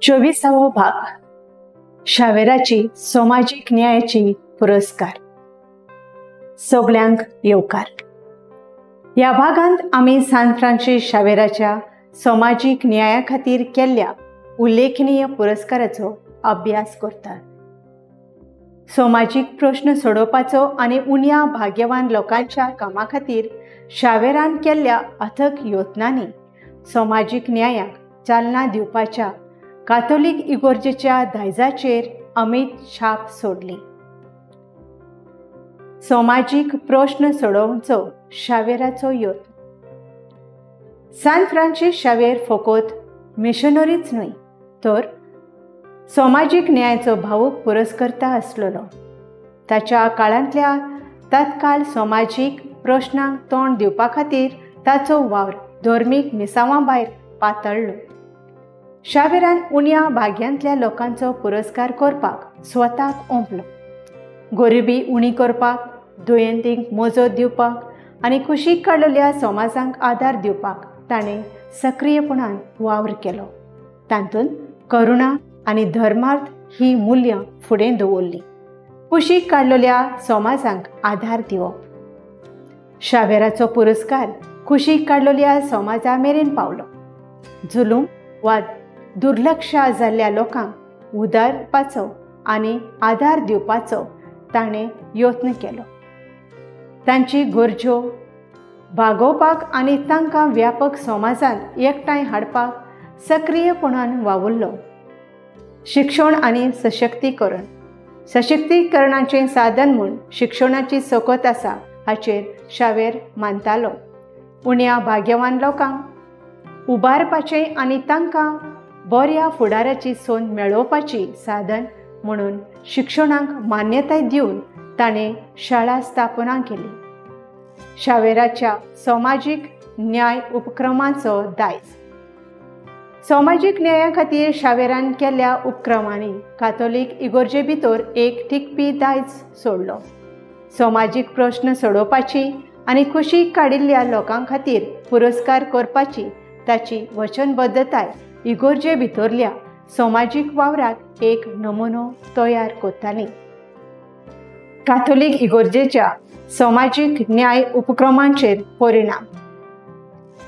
24वो भाग, शावेराची समाजीक न्यायाची पुरस्कार. सगल्यांक येवकार. ह्या भागांत आमी सांत फ्रांसीस शावेराच्या समाजीक न्याया खातीर केल्ल्या उल्लेखनीय पुरस्काराचो अभ्यास करतात. समाजीक प्रश्न सोडोवपाचो आनी उण्या भाग्यवान लोकांच्या कामा खातीर शावेरान केल्ल्या अथक यत्नांनी समाजीक न्यायाक चालना दिवपाच्या कातोलीक इगोर्जेच्या दायजाचेर अमीत छाप सोडली. समाजीक प्रश्न सोडोवचो शावेराचो यत्न. सांत फ्रांसीस शावेर फकत मिशनरीच न्हय तर समाजीक न्यायाचो भावूक पुरस्कर्ता आसलेलो. ताच्या काळांतल्या तत्काल समाजीक प्रश्नांक तोंड दिवपा खातीर ताचो वावर धर्मीक मिसांवां भायर पातळ्ळो. शावेरान उण्या भाग्यांतल्या लोकांचो पुरस्कार करपाक स्वताक ओंपलो. गरिबी उणी करपाक, दुयेंतींक मजत दिवपाक आनी कुशीक काडलेल्या समाजांक आदार दिवपाक ताणें सक्रियपणान वावर केलो. तातूंत करुणा आनी धर्मार्थ ही मूल्यां फुडें दवरलीं. कुशीक काडलेल्या समाजांक आदार दिवप. शावेराचो पुरस्कार कुशीक काडलेल्या समाजा मेरेन पावलो. जुलूम वा दुर्लक्ष जाल्ल्या लोकांक उदारपाचो आनी आदार दिवपाचो ताणें यत्न केलो. तांची गरजो भागोवपाक आनी तांकां व्यापक समाजांत एकठांय हाडपाक सक्रियपणान वावुरलो. शिक्षण आनी सशक्तीकरण. सशक्तीकरणाचें साधन म्हूण शिक्षणाची सकत आसा हाचेर शावेर मानतालो. उण्या भाग्यवान लोकांक उबारपाचें आनी तांकां बऱ्या फुडाराची संद मेळोवपाची साधन म्हणून शिक्षणाक मान्यताय दिवन ताणें शाळा स्थापना केली. शावेराच्या समाजीक न्याय उपक्रमाचो दायज. समाजीक न्याया खातीर शावेरान केल्ल्या उपक्रमांनी कातोलीक इगोर्जे भितर एक टिकपी दायज सोडलो. समाजीक प्रश्न सोडोवपाची आनी कुशीक काडिल्ल्या लोकां खातीर पुरस्कार करपाची ताची वचनबद्धताय इगोर्जे भितरल्या समाजीक वावराक एक नमुनो तयार करताली. काथोलीक इगोर्जेच्या समाजीक न्याय उपक्रमांचेर परिणाम.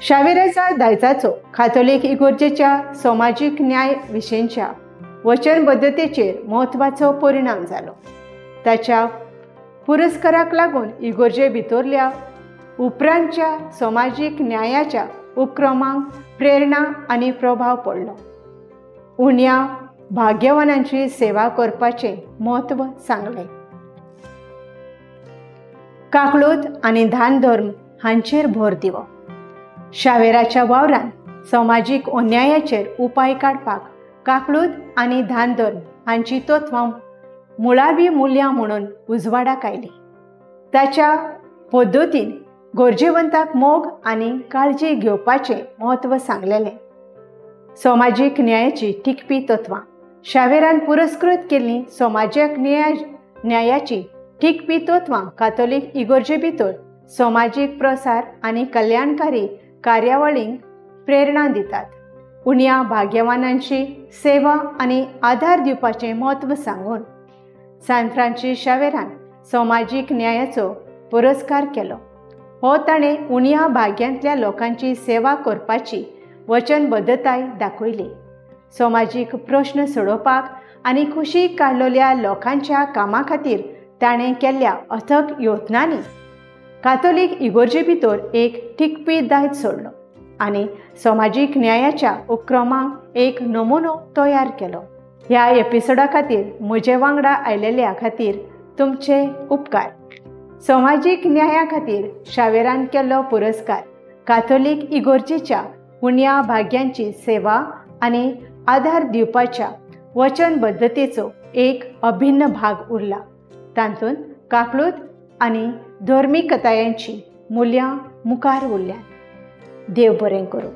शावेराच्या दायजाचो काथोलीक इगोर्जेच्या समाजीक न्याय विशींच्या वचनबद्धतेचेर म्हत्वाचो परिणाम जालो. ताच्या पुरस्काराक लागून इगोर्जे भितरल्या उपरांतच्या समाजीक न्यायाच्या उपक्रमांक प्रेरणा आनी प्रभाव पडलो. उण्या भाग्यवानांची सेवा करपाचें म्हत्व सांगलें. काकळूत आनी दान धर्म हांचेर भर दिवप. शावेराच्या वावरान समाजीक अन्यायाचेर उपाय काडपाक काकळूत आनी दान धर्म हांची तत्वां मुळावी मुल्यां म्हणून उजवाडाक आयली. ताच्या पद्दतीन गरजेवंताक मोग आनी काळजी घेवपाचें म्हत्व सांगलेलें. समाजीक न्यायाची टिकपी तत्वां. शावेरान पुरस्कृत केल्लीं समाजीक न्यायाची टिकपी तत्वां कातोलीक इगोर्जे भितर समाजीक प्रसार आनी कल्याणकारी कार्यावळींक प्रेरणा दितात. उण्या भाग्यवानांची सेवा आनी आदार दिवपाचें म्हत्व सांगून सांत फ्रांसीस शावेरान समाजीक न्यायाचो पुरस्कार केलो. हो ताणें उण्या भाग्यांतल्या लोकांची सेवा करपाची वचनबद्धताय दाखयली. समाजीक प्रश्न सोडोवपाक आनी कुशीक काडलेल्या लोकांच्या कामा खातीर ताणें केल्ल्या अथक यत्नांनी कातोलीक इगोर्जे भितर एक टिकपी दायज सोडलो आनी समाजीक न्यायाच्या उपक्रमांक एक नमुनो तयार केलो. ह्या एपिसोडा खातीर म्हजे वांगडा आयलेल्या खातीर तुमचे उपकार. समाजीक न्याया खातीर शावेरान केल्लो पुरस्कार कातोलीक इगोर्जेच्या उण्या भाग्यांची सेवा आनी आदार दिवपाच्या वचनबद्धतेचो एक अभिन्न भाग उरला. तातूंत काकळूत आनी धर्मीकतायांची मुल्यां मुखार उरल्यात. देव बरें करूं.